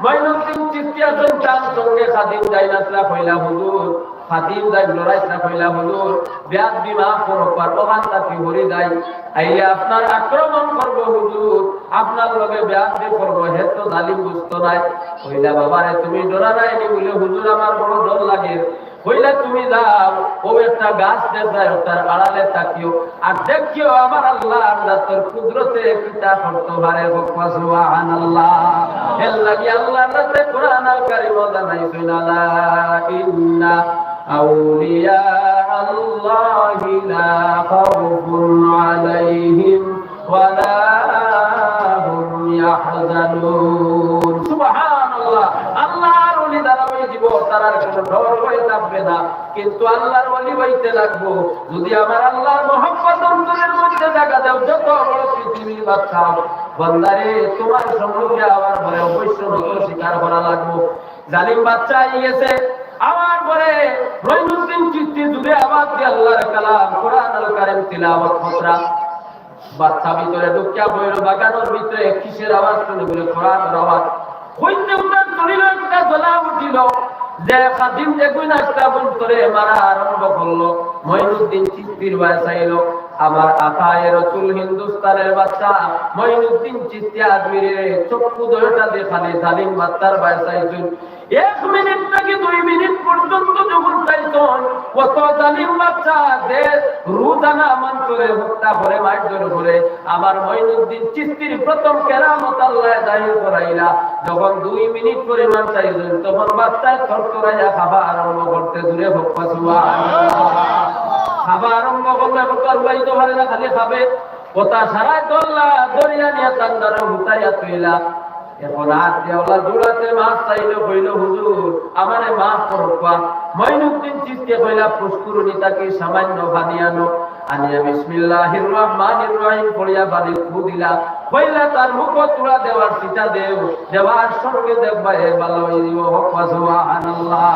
মঈনুদ্দিন চিশতি আছলা, তান সঙ্গে খাদিম যাইন আছলা। কইলা, হুজুর, খাদিম যাইন লড়াইছলা। কইলা, হুজুর, বেয়াদবি মাফ করো, পার ওখান থাকি হরি যাই, আইলে আপনার আক্রমণ করবো হুজুর, আপনার লগে বেয়াদবি করবো, হে তো জালিম বুঝতো নায়। কইলা, বাবারে, তুমি ডরাইরায় নি? বলে, হুজুর, আমার বড় ডর লাগে। কইলা, তুমি যাও, ও একটা গাছ দেখরায়, ওটার আড়ালে থাকিও, আর দেখিও আমার আল্লাহর জাতর কুদরতে কিতা করতো পারে। কও সুবহানাল্লাহ। এর লাগি আল্লাহর জাতে কোরআন আল কারীমো জানাইছইন, আলা ইন্না আউলিয়া আল্লাহি লা খাউফুন আলাইহিম ওয়ালা হুম ইয়াহজানুন। সুবহানাল্লাহ। আল্লাহর ওলি যারা অইযিবো, তারার কোনো ডর ভয় থাকবে না। কিন্তু আল্লাহর ওলি অইতে লাগবো। যদি আমার আল্লাহর মহব্বত অন্তরের মধ্যে জাগা দেও, যত বড় পৃথিবীর বাদশা, বান্দারে, তোমার সম্মুখে আওয়ার পরে অবশ্য নত স্বীকার করা লাগবো। জালিম বাচ্চা আই গেছে, আওয়ার পরে মঈনুদ্দিন চিশতি জুরে আওয়াজ দিয়া আল্লাহর কালাম কোরআন আল কারীম তিলাওয়াত কররা। বাচ্চা ভিতরে ঢুকিয়া বইল, বাগানর ভিতরে কিসের আওয়াজ শুনে? বলে, কোরআনর আওয়াজ। হইতে উঠার শরীরে একটা জ্বলা উঠিল, যে খাদিম যেগুইন আছলা অগুইন ধরে মারা আরম্ভ করলো। মঈনুদ্দিন চিশতির বায় চাইল, আমার আতায়ে রসুল হিন্দুস্তানের বাদশা মঈনুদ্দিন চিশতি আজমিরে চক্ষু দুইটা দিয়া খালি জালিম বাচ্চার বায় চাইছইন। এক মিনিট থাকি দুই মিনিট পর্যন্ত যখন চাইছইন, অত জালিম বাচ্চা যে রোজানা মানষরে হত্যা করে, মারধর করে, আমার মঈনুদ্দিন চিশতির প্রথম কেরামত আল্লায় জাহির করাইলা। যখন দুই মিনিট পরিমাণ চাইছইন, তখন বাচ্চায় থরথরাইয়া খাওয়া আরম্ভ করতে। জুরে কও সুবহানাল্লাহ। খাওয়া আরম্ভ করলে এখন তো আর উড়াইতে পারে না, খালি খাবে। কথা সারায় ধরলা, ধরিয়া নিয়া তান্ডারে হুতাইয়া থইলা। এখন হাত দিয়া ওলা জুড়াতে মাফ চাইল, কইল, হুজুর, আমারে মাফ করউক্কা। মঈনুদ্দিন চিশতিয়ে কইলা, ফুসকুরুনি থাকি সামান্য পানি আনো। আনিয়া বিসমিল্লাহির রহমানির রহিম পড়িয়া পানিত ফু দিলা। কইলা, তার মুখো থুড়া দেওয়ার ছিটা দেও, দেওয়ার সঙ্গে দেখবায় ভালা অইযিবো। কও সুবহানাল্লাহ।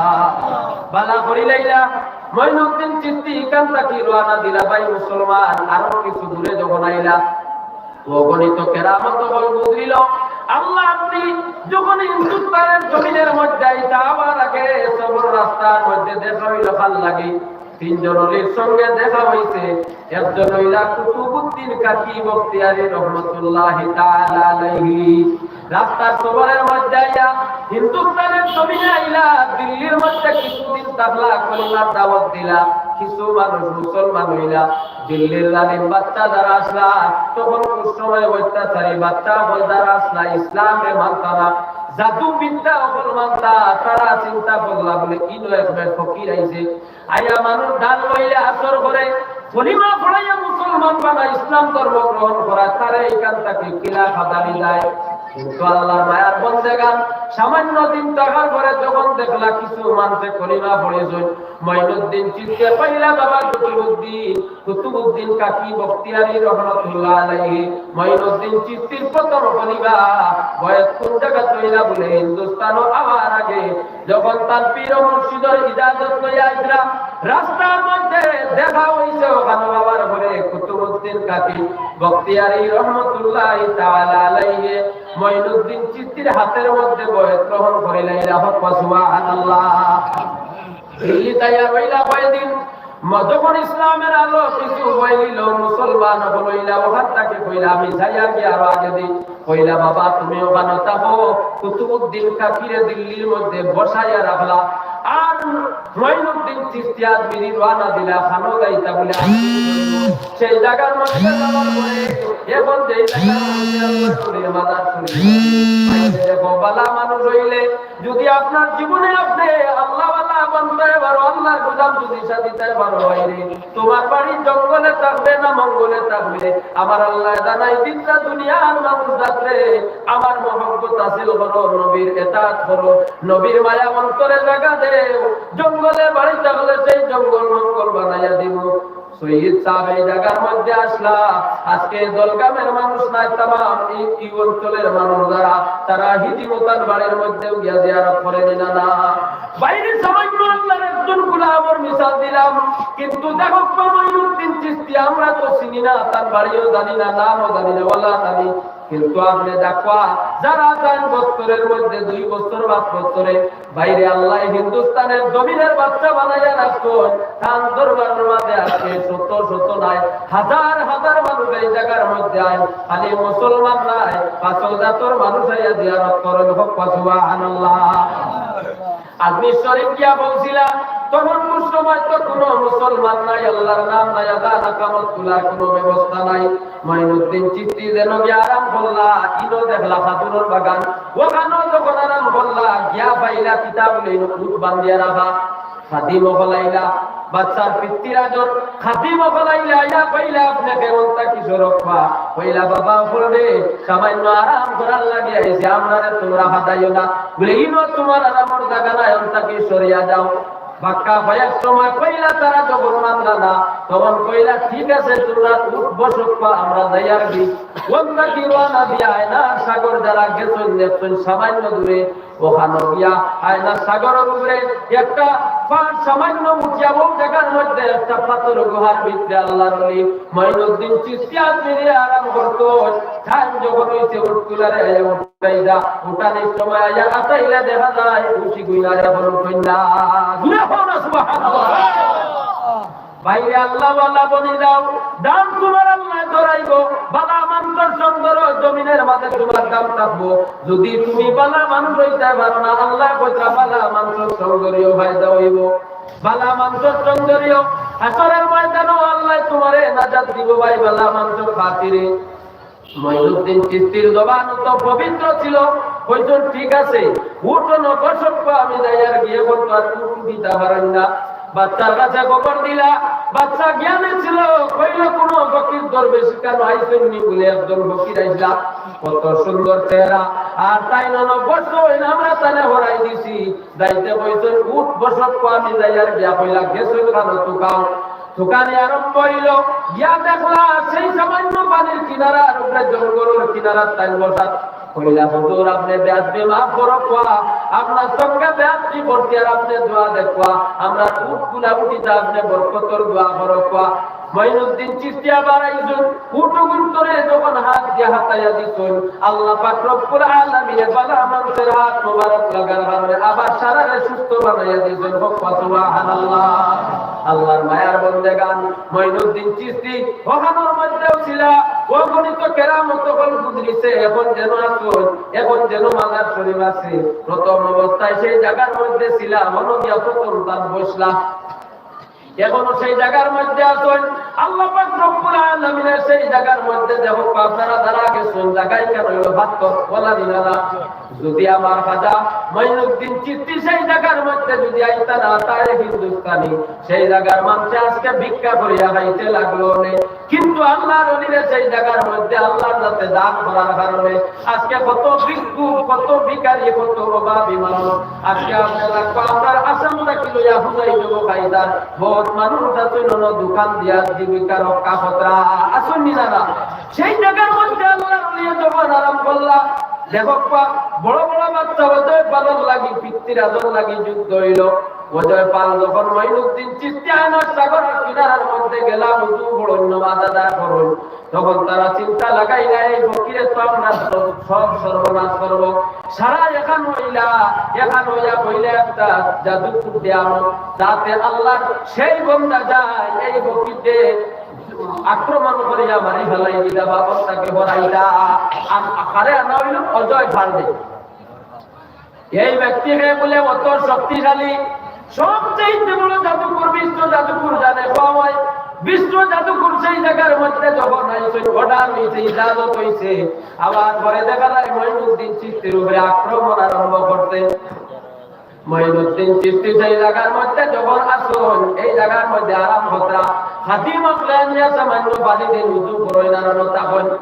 ভালা করিলাইলা। মঈনুদ্দিন চিশতি ইখান থাকি রওয়ানা দিলা। ভাই মুসলমান, আরো কিছু দূরে যখন আইলা, অগণিত কেরামত অকল গুজরিল। আল্লাহর ওলি যখন হিন্দুস্তানের জমিনের মধ্যে আইতা, আওয়ার আগে সফর রাস্তার মধ্যে দেখা অইল কার লাগি। তিনজন ওলির সঙ্গে দেখা অইছে। একজন অইলা কুতুবুদ্দিন কাকি বখতিয়ারি রহমতুল্লাহি তাআলা আলাইহি। রাস্তার সফরের মধ্যে আইয়া হিন্দুস্তানের জমিনে আইলা, দিল্লির মধ্যে কিছুদিন থাকলা, কলিমার দাওয়াত দিলা। কিছু মানুষ মুসলমান অইলা। দিল্লির জালিম বাচ্চা যারা আছলা, তখন কুন সময় অত্যাচারী বাচ্চা অকল যারা আছলা, ইসলামরে মানতা না, জাদু বিদ্যা অকল মানতা, তারা চিন্তা করলা বলে, ইনো এক বেটা ফকির আইছে, আইয়া মানুষ ধান লইলে আসর করে, কলিমা পড়াইয়া মুসলমান বানায়, ইসলাম ধর্ম গ্রহণ করায়, তারে ইখান থাকি কিলা খাদানি দেয়। কিন্তু আল্লাহর মায়ার বন্দেগান সামান্য দিন থাকার পরে যখন দেখলা কিছু মানষে কলিমা পড়িছইন, মঈনুদ্দিন চিশতিয়ে কইলা, "বাবা কুতুবুদ্দিন।" কুতুবুদ্দিন কাকি বখতিয়ারি রহমতুল্লাহ আলাইহি মঈনুদ্দিন চিশতির প্রথম খলিফা। বয়স কোন জাগাত অইলা? বুলে হিন্দুস্তানো আওয়ার আগে, যখন তান পীর মুর্শিদর ইজাজত লইয়া আইছলা, রাস্তার মধ্যে দেখা অইছে, অখানো আওয়ার পরে কুতুবুদ্দিন কাকি বখতিয়ারি রহমতুল্লাহি তাআলা আলাইহি মঈনুদ্দিন চিশতির হাতের মধ্যে বয়ত গ্রহণ করিলাইলা। হক্কা সুবহানাল্লাহ। দিল্লি তাইয়ার অইলা কয়দিন, ম-, যখন ইসলামের আলো কিছু ফয়লিল, মুসলমান অকল অইলা, অখান থাকি কইলা, "আমি যাইয়ার গিয়া আরো আগেদি।" কইলা, "বাবা, তুমি অখানো থাকো।" কুতুবুদ্দিন কাকিরে দিল্লির মধ্যে বসাইয়া রাখলা। আর মঈনুদ্দিন চিশতি আজমিরি রওয়ানা দিলা, খানো যাইতা বুলে। সেই জাগার মধ্যে যাওয়ার পরে, এখন যেই জাগার মধ্যে আল্লাহ করে মাদার শরীফ, দেখো, বালা মানুষ অইলে যদি আপনার জীবনে আপনে আল্লাহওয়ালা বানতে পারো, আল্লাহর গোলাম যদি সাজিতে পারো, ভাইরে, তোমার বাড়ি জঙ্গলে থাকবে না মঙ্গলে থাকবে, আমার আল্লাহ জানাই দিতা দুনিয়ার মানুষ জাতরে, আমার মহব্বত হাসিল করো, নবীর এতাআত করো, নবীর মায়া অন্তরে জাগা দেও। জঙ্গলে বাড়ি থাকলে সেই জঙ্গল মঙ্গল বানাইয়া দিব। সৈয়দ সাহেব এই জাগার মধ্যে আসলা, আজকে দলগামের মানুষ নাই, তামাম এই, এই অঞ্চলের মানুষ যারা, তারা হিজিমতান বাড়ির মধ্যেও গিয়া জিয়ারত করে দিলা না। বাইরে সামান্য আল্লাহর একজন গোলামর মিসাল দিলাম, কিন্তু দেখো, মঈনুদ্দিন চিশতি আমরা তো চিনি না, তার বাড়িও জানি না, নামও জানি না, ওলা জানি। কিন্তু আপনে দেখবা, যারা যাইন বছরের মধ্যে দুই বছর বা বছরে বাইরে আল্লাহ হিন্দুস্তানের জমিনের বাদশা বানাইয়া রাখছইন, তান দরবারের মাঝে আজকে শত শত নায়, হাজার হাজার মানুষ এই জাগার মধ্যে আইন, খালি মুসলমান নায়, পাঁচ জাতর মানুষ আইয়া জিয়ারত করেন। হক্কা সুবহানাল্লাহ। আজমির শরীফ গিয়া পৌঁছিলা, তখন কোন সময় তো কোনো মুসলমান নাই, আল্লাহর নাম নাই, আজান আকামত তোলার কোনো ব্যবস্থা নাই। মঈনুদ্দিন চিশতি যেন গিয়া আরাম করলা, ইনো দেখলা খাজুরর বাগান, অখানো যখন আরাম করলা, গিয়া পাইলা কিতা বুলে ইনো উট বান্ধিয়া রাখা। খাদিম অকল আইলা, বাদশার পিতৃরাজর খাদিম অকল আইলা, আইয়া কইলা, "আপনে কেমন থাকি সরকবা?" কইলা, "বাবা অকল রে, সামান্য আরাম করার লাগি আইছি, আমরারে তোমরা হাদাইও না।" বুলে, "ইনো তোমার আরামর জাগা নায়, অন থাকি সরিয়া যাও।" বাক্কা কয়েক সময় কইলা, তারা যখন মানলা না, তখন কইলা, "ঠিক আছে, তোমরা উঠ বসক্কা, আমরা যাইয়ার গি।" অন থাকি রওয়ানা দিয়া আয়নার সাগর যারা গেছইন, দেখছইন সামান্য দূরে, অখানো গিয়া আয়নার সাগরর উপরে একটা পাহাড় সামান্য উঠিয়া, অউ জাগার মধ্যে একটা পাথর গুহার ভিতরে আল্লাহর ওলি মঈনুদ্দিন চিশতি আজমিরি আরাম করতো। টাইম যখন অইছে, উট তুলারে আইয়া উঠাই দা, উঠানির সময় আইয়া আতাইলে দেখা যায়, উঠি গুইনারে বলো কইনা। জুরে কও না সুবহানাল্লাহ। বাইরে আল্লাহওয়ালা বনি যাও, দাম তোমার আল্লাহ ধরাইবো। বালা মানুষর সঙ্গ ধরো, জমিনের মাঝে তোমার দাম থাকবো। যদি তুমি বালা মানুষ অইতে পারো না, আল্লাহ কইতা বালা মানুষর সঙ্গ ধরিও, ফায়দা অইবো। বালা মানুষর সঙ্গ ধরিও, হাশরের ময়দানো আল্লাহ তোমারে নাজাত দিবো ভাই, বালা মানুষর খাতিরে। মঈনুদ্দিন চিশতির জবান তো পবিত্র ছিল, কইছইন, "ঠিক আছে, উঠো না, বসক্কা, আমি যাইয়ার গি।" অখন তো আর উঠ উঠিতা পারইন না। বাদশার কাছে খবর দিলা, বাদশা জ্ঞানী ছিল, কইলা, "কোনো ফকির দরবেশ ইখানো আইছইন নি?" বুলে, "একজন ফকির আইছলা, কত সুন্দর চেহারা, আর তাইন অনো বসছইন, আমরা তানে হরাই দিছি।" যাইতে কইছইন, "উঠ বসক্কা, আমি যাইয়ার গিয়া।" কইলা, "গেছইন কানো তুকাও।" তুকানি আরম্ভ অইলো, গিয়া দেখলা সেই সামান্য পানির কিনারার উপরে, জঙ্গলর কিনারাত তাইন বসাত। কইলা, "হুজুর, আপনে বেয়াদবি মাফ করক্কা, আপনার সঙ্গে বেয়াদবি করছি, আর আপনে দোয়া দেখবা, আমরা উঠ তুলা উঠিতা, আপনে বরকতর দোয়া করক্কা।" মঈনুদ্দিন চিশতি আবার আইছইন, উট অগুন্তরে যখন হাত দিয়া হাতাইয়া দিছইন, আল্লাহ পাক রব্বুল আলামিনে বালা মানুষর হাত মোবারক লাগার কারণে আবার সারারে সুস্থ বানাইয়া দিছইন। হক্কা সুবহানাল্লাহ। আল্লাহর মায়ার বন্দেগান, মঈনুদ্দিন চিশতি অখানোর মধ্যেও ছিলা, অগণিত কেরামত অকল গুজরিছে, এখন যেন আছইন, এখন যেন মাজার শরীফ আছে। প্রথম অবস্থায় সেই জাগার মধ্যে ছিলা, অনো গিয়া প্রথম তান বসলা। এখনো সেই জাগার মধ্যে আছইন। আল্লাহ পাক রব্বুল আলামিনের সেই জাগার মধ্যে দেখো, আপনারা যারা গেছইন, জাগা ইখান অইলো পাথর, ওয়ালা দিনারা। যদি আমার খাজা মঈনুদ্দিন চিশতি সেই জাগার মধ্যে যদি আইতা না, তাইলে হিন্দুস্তানি সেই জাগার মানষে আজকে ভিক্ষা করিয়া খাইতে লাগলো অনে। কিন্তু আল্লাহর অলিরে সেই জাগার মধ্যে আল্লাহর যাতে দান করার কারণে আজকে কত ভিক্ষুক, কত ভিখারি, কত অভাবী মানুষ আজকে আপনি লাগবো আপনার আসাম থাকি লইয়া বুঝাই দেবো কায়দার। বহুত মানুষ আছইন অনো দোকান দিয়া জীবিকা রক্ষা কররা, আছইন নি না? সেই জাগার মধ্যে আল্লাহর অলিয়ে যখন আরাম করলা, দেখো বা, বড় বড় বাচ্চা অজয় পালন লাগি, পিতৃরাজর লাগি যুদ্ধ অইলো। অজয় পাল যখন মঈনুদ্দিন চিশতি আইনর সাগরর কিনারার মধ্যে গেলা, উজু পড়ইন, নামাজ আদায় করইন, তখন তারা চিন্তা লাগাইলা, এই ফকিরে তো আমরার সব, সব সর্বনাশ করবো। সারা এখান অইলা, এখান অইয়া কইলা একটা জাদু করতে আমো, যাতে আল্লাহর সেই বন্দা যায়, এই ফকিরে আক্রমণ করিয়া মারি ফেলাই দিতা বা অতাকে হরাইতা। আর কারে আনা অইলো? অজয় পালরে। এই ব্যক্তিকে বুলে অত শক্তিশালী, সবচেয়ে বড় জাদুকর, বিশ্ব জাদুকর যারে কওয়া হয়। বিশ্ব জাদুকর সেই জাগার মধ্যে যখন আইছে, order অইছে, ইজাজত অইছে, আবার পরে দেখা যায় মঈনুদ্দিন চিশতির উপরে আক্রমণ আরম্ভ করছে। মঈনুদ্দিন চিশতি সেই জাগার মধ্যে যখন আছইন, এই জাগার মধ্যে আরাম কররা, খাদিম অকলে আনিয়া সামান্য পানি দেইন, উজু করইন আর অনো থাকইন।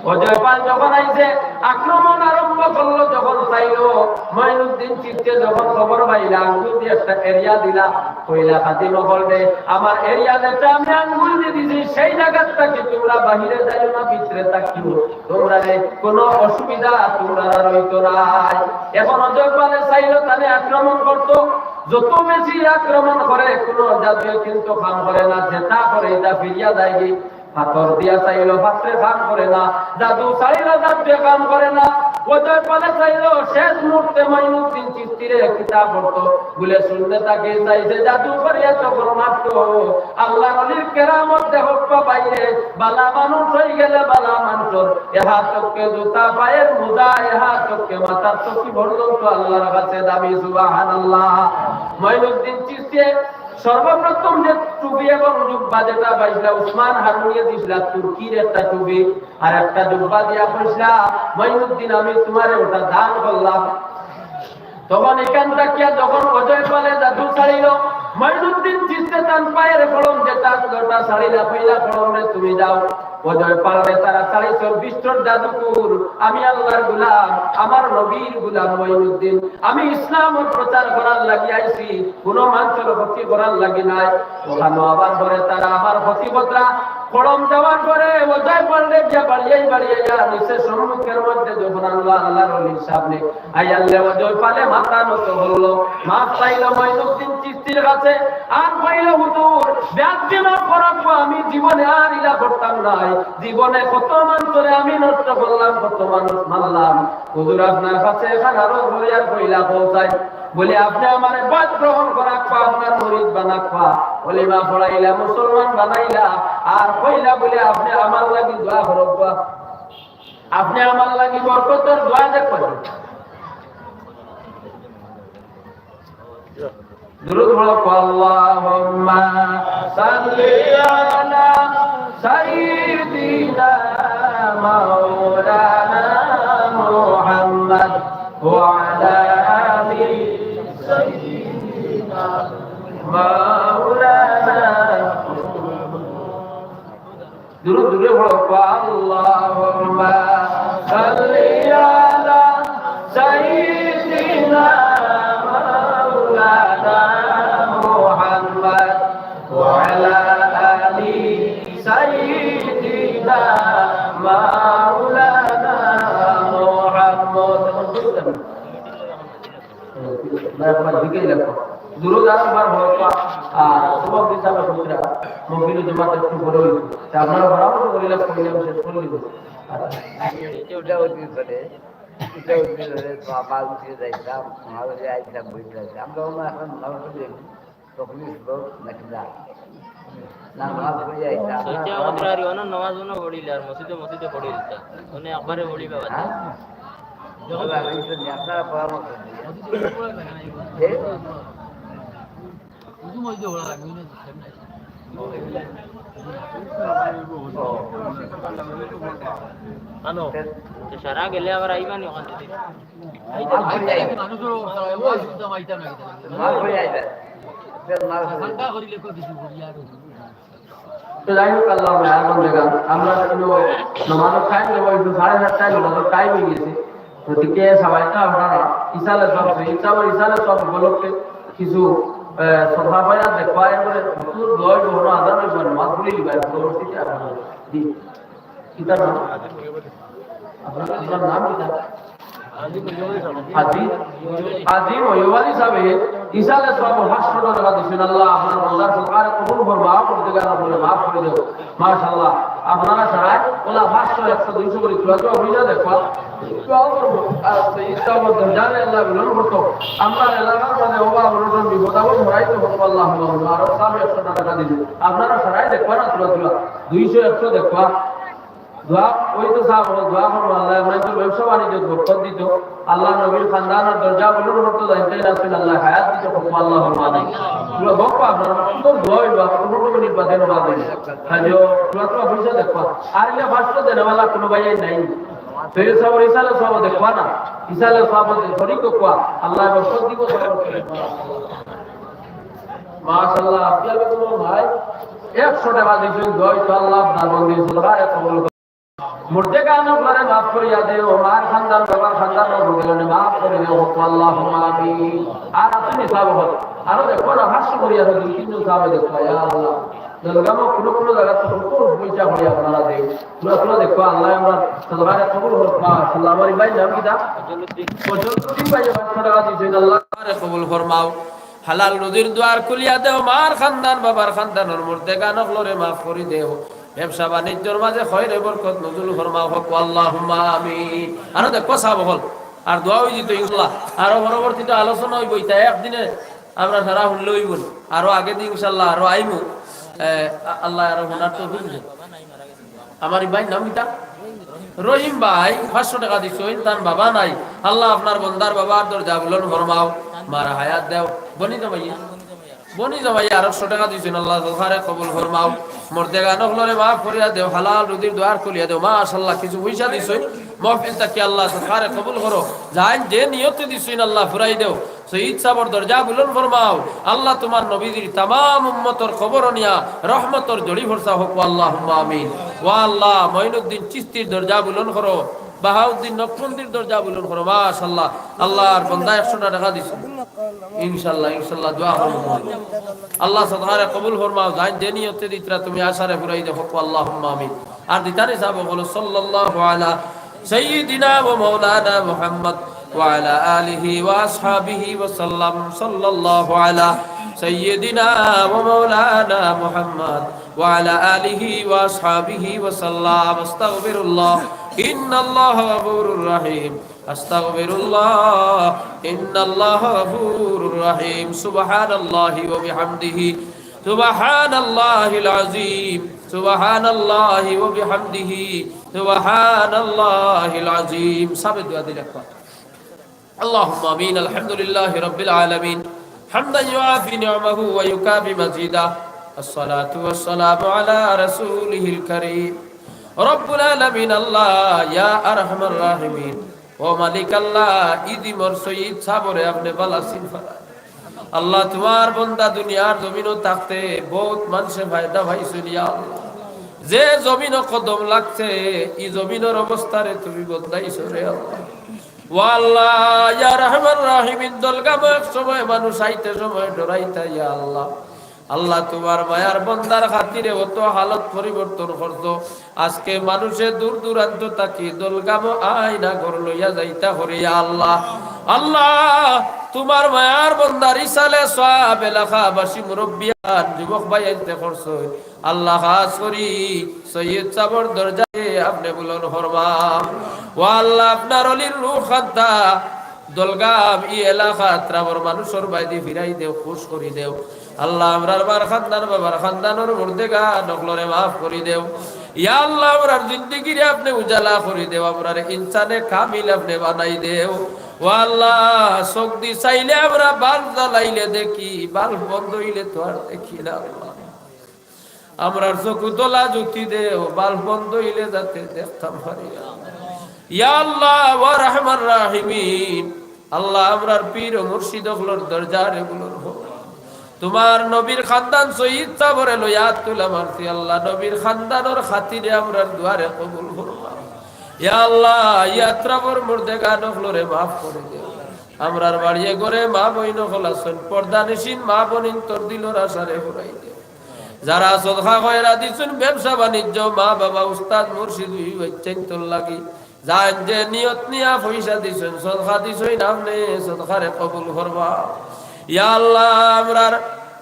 অজয় পাল যখন আইছে, আক্রমণ আরম্ভ করলো, যখন চাইলো, মঈনুদ্দিন চিশতিয়ে যখন খবর পাইলা, আঙ্গুল দি একটা area দিলা, কইলা, খাদিম অকলরে, আমার area যেটা আমি আঙ্গুল দি দিছি, সেই জাগার থাকি তুমরা বাহিরে যাইও না, ভিতরে থাকিও। তুমরারে কোনো অসুবিধা তুমরার আর অইতো নায়। এখন অজয় পালে চাইলো তারে আক্রমণ করতো, যত বেশি আক্রমণ করে কোনো জাদুয়ে কিন্তু কাম করে না, যেটা করে ইটা ফিরিয়া যায়গি। পাথর দিয়া চাইলো, পাথরে কাম করে না, জাদু চাইলো, জাদুয়ে কাম করে না। অজয় পালে চাইলো শেষ মুহূর্তে মঈনুদ্দিন চিশতিরে কিতা করতো, বুলে শূন্য থাকি চাইছে, জাদু করিয়া তখন মারতো। আল্লাহর অলির কেরামত দেখো বা বাইরে, বালা মানুষ অইগেলে বালা মানুষর এ হাতকে জুতা, পায়ের মোজা, এ হাতকে মাথার টুপি পর্যন্ত আল্লাহর কাছে দামি। সুবহানাল্লাহ। মঈনুদ্দিন চিশতিয়ে সর্বপ্রথম যে টুপি এবং জুব্বা যেটা পাইছিলা, উসমান হারুনিয়ে দিছিলা তুর্কির একটা টুপি, আর একটা জুব্বা দিয়া কইছিলা, "মঈনুদ্দিন, আমি তুমারে ওটা দান করলাম।" তখন এখান থাকিয়া যখন অজয় পালে জাদু ছাড়িল, মঈনুদ্দিন চিশতি তান পায়ের খড়ম যেটা আছিল, ওটা ছাড়িলা, কইলা, "খড়মরে তুমি দাও।" অজয় পালরে তারা ছাড়িছইন, বিষ্ণুর জাদুকর, আমি আল্লাহর গোলাম, আমার নবীর গোলাম মঈনুদ্দিন, আমি ইসলামর প্রচার করার লাগি আইছি, কোনো মানুষর ক্ষতি করার লাগি নায়। ওখানো আবার পরে তারা আবার ক্ষতি কররা, খড়ম দেওয়ার পরে অজয় পালরে গিয়া বাড়িয়াই বাড়িয়াই নিচে সম্মুখের মধ্যে যখন আনলো আল্লাহর অলির সামনে, আইয়াল্লে অজয় পালে মাথা নত করলো, মাফ চাইলো মঈনুদ্দিন চিশতির কাছে। আর কইলো, "হুজুর, বেয়াদবি মাফ করাবো, আমি জীবনে আর ইলা করতাম নায়। জীবনে কত মানুষরে আমি নষ্ট করলাম, কত মানুষ মারলাম। হুজুর, আপনার কাছে এখান আরো করি আর কইলা পৌঁছাই।" বুলে, "আপনে আমারে বাদ গ্রহণ করাউক্কা, আপনার মুরিদ বানাউক্কা, কলিমা পড়াইলা, মুসলমান বানাইলা, আর কইলা বুলে, আপনে আমার লাগি দোয়া করউক্কা।" আপনে আমার লাগি বরকতর দোয়া দেখবেন। দুরূদ পড়ো, আল্লাহুম্মা সাল্লি আলা সাইয়্যিদিনা মাওলানা মুহাম্মদ ওয়া আলা আলি সাইয়্যিদিনা মাওলানা দুরূদ জুরে পড়ো, আল্লাহুম্মা সাল্লি আলা সাইয়্যিদিনা মাওলানা মুহাম্মদ ওয়া আলা আলি সাইয়্যিদিনা মাওলানা মুহাম্মদ। না, একবার দিকেই লেখো। দুরূদ আরো একবার পড়ো, আর তোমার হিসাবে হুজুরা, মহফিল জমাত একটু বড় হইল। তা আপনারা বরাবর তো বলিলাম, কইলাম, শেষ করে দিব। এটা উঠা উচিত করে, এটা উচিত করে, তো আবার উঠে যাইতাম, ভালো যে আইতাম, বইতে যাইতাম। আমরা অন্য এখন ভালো করে দেখি, তখনই ছিল নাকি না? না, নামাজ পড়ে যাইতাম। সত্যি আমাদের আর অন্য নামাজ মনে পড়িলে আর মসজিদে মসজিদে পড়ে দিতাম। মানে একবারে পড়ি বাবা। হ্যাঁ? আপনারা পরামর্শ দিন। হুজুর মসজিদে ওরা রাখবেন না, সামনে। আনো। তো সারা গেলে আবার আইবা নি ওখান থেকে? তো যাই হোক, আল্লাহ মেহেরবান জাগা। আমরা কিন্তু নমাজর টাইম দেবো, একটু সাড়ে সাতটায় নমাজর টাইম হয়ে গেছে। গতিকে সবাই তো আপনারা ইসালে সব, ইসালে, ইসালে সব উপলক্ষে কিছু, আহ, সদকা পয়সা দেখবা, এরপরে দোয়া হইব, হলো আজান হইব, নমাজ পড়ি লিবা, পরবর্তীতে আপনারা। জি। কিতা নাম? আপনার, আপনার নাম কিতা? হাজি, হাজি মহিউব আলী সাহেব, ইসালে সব পাঁচশো টাকা দিছেন। আল্লাহ আপনার বন্দার সদকারে কবুল করবা, পড়তে গেলে বলে মাফ করে দেও। মাশাআল্লাহ, আপনারা সারাই ওলা পাঁচশো, একশো, দুইশো করে তুলা তুলা হয়ে যায়, দেখবা। দোয়া করবো। আর সেই ইচ্ছা মতো জানে আল্লাহ মিলন করতো। আমরা এলাকার মাঝে অভাব অনটন বিপদ আপদ হরাই তো করবো আল্লাহ। আরো সাহেব একশো টাকা দিবে। আপনারা সারাই দেখবা না তুলা তুলা। দুইশো, একশো দেখবা। দোয়া, ওই তো সাহেব, দোয়া করবো, আল্লাহ আপনার তো ব্যবসা বাণিজ্য বরকত দিত, আল্লাহ নবীর খানদানর দরজা বুলন্দ করতো, জানতে রাসূল আল্লাহ হায়াত দিত, করবো আল্লাহ আমিন। পুরো বকবা আপনার সুন্দর দোয়া হইবা, কোনো কোনো নির্বাচন বাদ হইবা। কাজে পুরো তো অফিসে দেখবা, আর ইয়া ফার্স্ট দেনেওয়ালা কোনো ভাই নাই। তো এই সব ইসালে সব দেখবা না, ইসালে সব শরীক দেখবা, আল্লাহ বরকত দিব, সব মাশাআল্লাহ, আফিয়া বেগম ভাই একশো টাকা দিয়েছেন, দোয়া তো আল্লাহ আপনার বন্ধু সদকায় কবুল করুন। মুর্দেগান অকলরে মাফ করিয়া দেও, মার খানদান, বাবার খানদান, মুর্দেগানে মাফ করে দেও, আল্লাহুম্মা আমিন। আর আপনি সাহেব হল, আরো দেখো না, হাস্য করিয়া দুই তিনজন সাহেব দেখো, ইয়া আল্লাহ। জলগামও কোনো কোনো জায়গা তো কত পয়সা করি আপনারা দেই। পুরা পুরা দেখো, আল্লাহ আমরা সদকায় কবুল হোক, মাশাআল্লাহ। আমার ভাই নাম কিতা? ফজলুদ্দিন ভাই, পাঁচশো টাকা দিয়েছেন, আল্লাহ কবুল ফরমাও। হালাল রুজির দুয়ার খুলিয়া দেও, মার খানদান, বাবার খানদানর মুর্দেগান অকলরে মাফ করি দেও। ব্যবসা বাণিজ্যর মাঝে খয়রে বরকত নজুল ফরমাও, হক আল্লাহুম্মা আমিন। আরো দেখো সাব হল, আর দোয়া হয়ে যেত ইনশাল্লাহ। আরো পরবর্তীতে আলোচনা হইব, ইতা একদিনে আমরা সারা শুনলে হইব না। আরো আগে দিন ইনশাল্লাহ আরো আইমু। এ, আ-, আল্লাহ আরো শোনার তৌফিক দেন। আমার এই ভাইর নাম কিতা? রহিম ভাই, পাঁচশো টাকা দিছইন, তান বাবা নাই। আল্লাহ আপনার বন্দার বাবার দরজা বুলন্দ ফরমাও, মার হায়াত দেও। বনি জামাইয়ে, বনি জামাইয়ে আরো একশো টাকা দিছইন, আল্লাহ সদকারে কবুল ফরমাও। মুর্দেগান অকলরে মাফ করিয়া দেও, হালাল রুজির দুয়ার খুলিয়া দেও। মাশাআল্লাহ, কিছু পয়সা দিছইন, মহফিল থাকি আল্লাহ সদকারে কবুল করো। যাইন যে নিয়তে দিছইন আল্লাহ ফুরাই দেও। সৈয়দ সাবর দরজা বুলন্দ ফরমাও। আল্লাহ তোমার নবীজির তামাম উম্মতর কবর নিয়া রহমতর জড়ি ফরসা হোক, আল্লাহুম্মা আমিন। ওয়া আল্লাহ, মঈনুদ্দিন চিস্তির দরজা বুলন্দ করো, বাহাউদ্দিন নকশবন্দির দরজা বুলন্দ করো। মাশাআল্লাহ, আল্লাহর বন্দা একশো টাকা দিছে। ইনশাআল্লাহ, ইনশাআল্লাহ, দোয়া করবো। আল্লাহ সদকারে কবুল ফরমাও, যাইন যে নিয়তে দিতরা তুমি আশারে ফুরাই দেও, হোক, আল্লাহুম্মা আমিন। আর দিতানি সাহেব বলো, সাল্লাল্লাহু আলা سيدنا ومولانا محمد وعلى آله وأصحابه وسلم. صلى الله على سيدنا ومولانا محمد وعلى آله وأصحابه وسلم. أستغفر الله. إن الله غفور رحيم. أستغفر الله. إن الله غفور رحيم. سبحان الله وبحمده. سبحان الله العظيم. سبحان الله وبحمده. سبحان الله العظيم. সাবে দোয়া দিলে একবার। اللهم آمين. الحمد لله رب العالمين. حمدا يوافي نعمه ويكافئ مزيده. الصلاة والسلام على رسوله الكريم. رب العالمين الله يا أرحم الراحمين. ও মালিক আল্লাহ, ইদি মোর সৈয়দ সাবরে আপনে বালা চিন ফারা। আল্লাহ, তোমার বন্দা দুনিয়ার জমিনও থাকতে বহুত মানুষে ফায়দা পাইছইন, ইয়া আল্লাহ। যে জমিনও কদম লাগছে, ই জমিনর অবস্থারে তুমি বদলাইছো রে আল্লাহ। ও আল্লাহ, ইয়া রহমান রাহিমিন, দলগামও এক সময় মানুষ আইতে সময় ডরাইতা, ইয়া আল্লাহ। আল্লাহ, তোমার মায়ার বন্দার খাতিরে অত হালত পরিবর্তন করছো। আজকে মানুষে দূর দূরান্ত থাকি দলগামও আইনা ঘর লইয়া যাইতা করে, ইয়া আল্লাহ। আল্লাহ, তোমার মায়ার বন্দার ইসালে সওয়াব এলাকাবাসী মুরব্বিয়ান যুবক ভাই আইতে করছো। আল্লাহ, খাস করি সৈয়দ সাবর দরজায় আপনে বুলন্দ ফরমাও। ও আল্লাহ, আপনার অলির রুহ খান্তা দলগাম ই এলাকা ত্রাবর মানুষর বাইদি ফিরাই দেও, খুশ করি দেও। আল্লাহ, আমরার মার খান্দান, বাবার খান্দানর মুর্দেগান অকলরে মাফ করি দেও। ইয়া আল্লাহ, আমরার জিন্দেগিরে আপনে উজালা করি দেও, আমরারে ইনসানে কামিল আপনে বানাই দেও। ও আল্লাহ, চোখ দি চাইলে আমরা বাল্ব জ্বালাইলে দেখি, বাল্ব বন্ধ অইলে তো আর দেখি না আল্লাহ। আমরার চকু দলা জুতি দেও, বাল্ব বন্ধ অইলে যাতে দেখতাম পারি। ইয়া আল্লাহ, ওয়া আরহামার রাহিমিন, আল্লাহ, আমরার পীর ও মুর্শিদ অকলর দরজারে বুলন্দ করো। তুমার নবীর খান্দান সৈয়দ সাবরে লইয়া তুলা মারছি, আল্লাহ, নবীর খান্দানর খাতিরে আমরার দোয়ারে কবুল ফরমাও। ইয়া আল্লাহ, ইয়াত্রাবর মুর্দেগান অকলরে মাফ করি দেও। আমরার বাড়িয়ে ঘরে মা বইন অকল আছইন, পর্দানিশীন মা বইন তোর দিলর আশারে ফুরাই দেও। যারা সদকা খয়রা দিছইন, ব্যবসা বাণিজ্য, মা বাবা, উস্তাদ, মুর্শিদ, ওই বাচ্চাইন তোর লাগি, যাইন যে নিয়ত নিয়া পয়সা দিছইন, সদকা দিছইন, আপনে সদকারে কবুল ফরমাও। ইয়া আল্লাহ, আমরার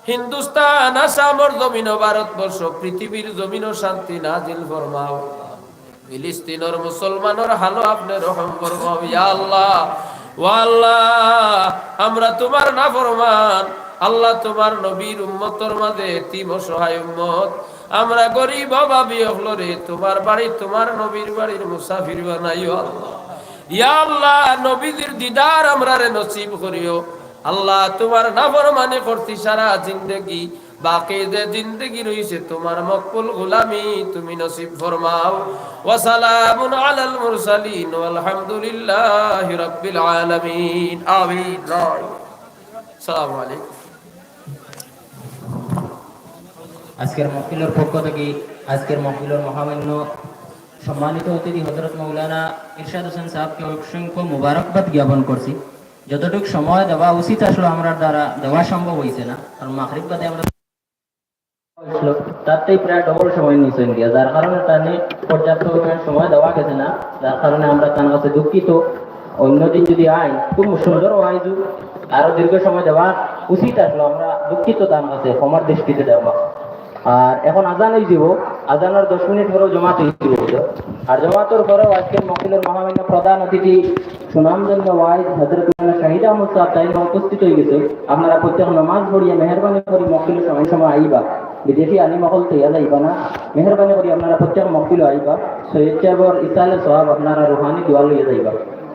হিন্দুস্তান, আসামর জমিন ও ভারতবর্ষ, পৃথিবীর জমিন ও শান্তি নাজিল ফরমাও। ফিলিস্তিনর মুসলমানর হালো আপনে রহম ফরমাও, ইয়া আল্লাহ। ও আল্লাহ, আমরা তুমার নাফরমান, আল্লাহ, তুমার নবীর উম্মতর মাঝে এতিম অসহায় উম্মত, আমরা গরিব অভাবী অকলরে তুমার বাড়ি, তুমার নবীর বাড়ির মুসাফির বানাইও আল্লাহ। ইয়া আল্লাহ, নবীজির দিদার আমরারে নসিব করিও। আল্লাহ, তুমার নাফরমানি করছি সারা জিন্দেগি, বাকি যে জিন্দেগি রইছে তুমার মকবুল গোলামি তুমি নসিব ফরমাও। ওয়া সালামুন আলাল মুরসালিন ওয়াল হামদুলিল্লাহি রাব্বিল আলামিন। আমিন। আসসালামু আলাইকুম। আজকের মহফিলর পক্ষ থাকি আজকের মহফিলর মহামান্য সম্মানিত অতিথি হযরত মাওলানা ইরশাদ হোসেন সাহেবকে অসংখ্য মুবারকবাদ জ্ঞাপন করছি। যতটুক সময় দেওয়া উচিত আসলো আমরার দ্বারা দেওয়া সম্ভব অইছে না, কারণ মাগরিব বাদে আমরা তার তাই প্রায় ডবল সময় নিছইন গিয়া, যার কারণে তানে পর্যাপ্ত পরিমাণ সময় দেওয়া গেছে না, যার কারণে আমরা তার কাছে দুঃখিত। অন্যদিন যদি আইন, খুব সুন্দর ওয়াইজ, আরো দীর্ঘ সময় দেওয়া উচিত আসলো, আমরা দুঃখিত তার কাছে, ক্ষমার দৃষ্টিতে দেখবা। আর এখন আজান অই দিব, আজানর দশ মিনিট পরেও জমাত অই দিব। আর জমাতর পরেও আজকের মহফিলর মহামান্য প্রধান অতিথি সুনামধন্য ওয়াইজ হযরত মাওলানা শাহিদ আহমদ সাহেব তাইন উপস্থিত অই গেছে। আপনারা প্রত্যেক নমাজ পড়িয়া মেহেরবানি করি মহফিলর সময় সময় আইবা। বিদেশি আলিম অকল তইয়া যাইবা না, মেহেরবানি করি আপনারা প্রত্যেক মহফিল আইবা। সৈয়দ সাহেবর ইসালে সওয়াব আপনারা রুহানি দোয়া লইয়া যাইবা।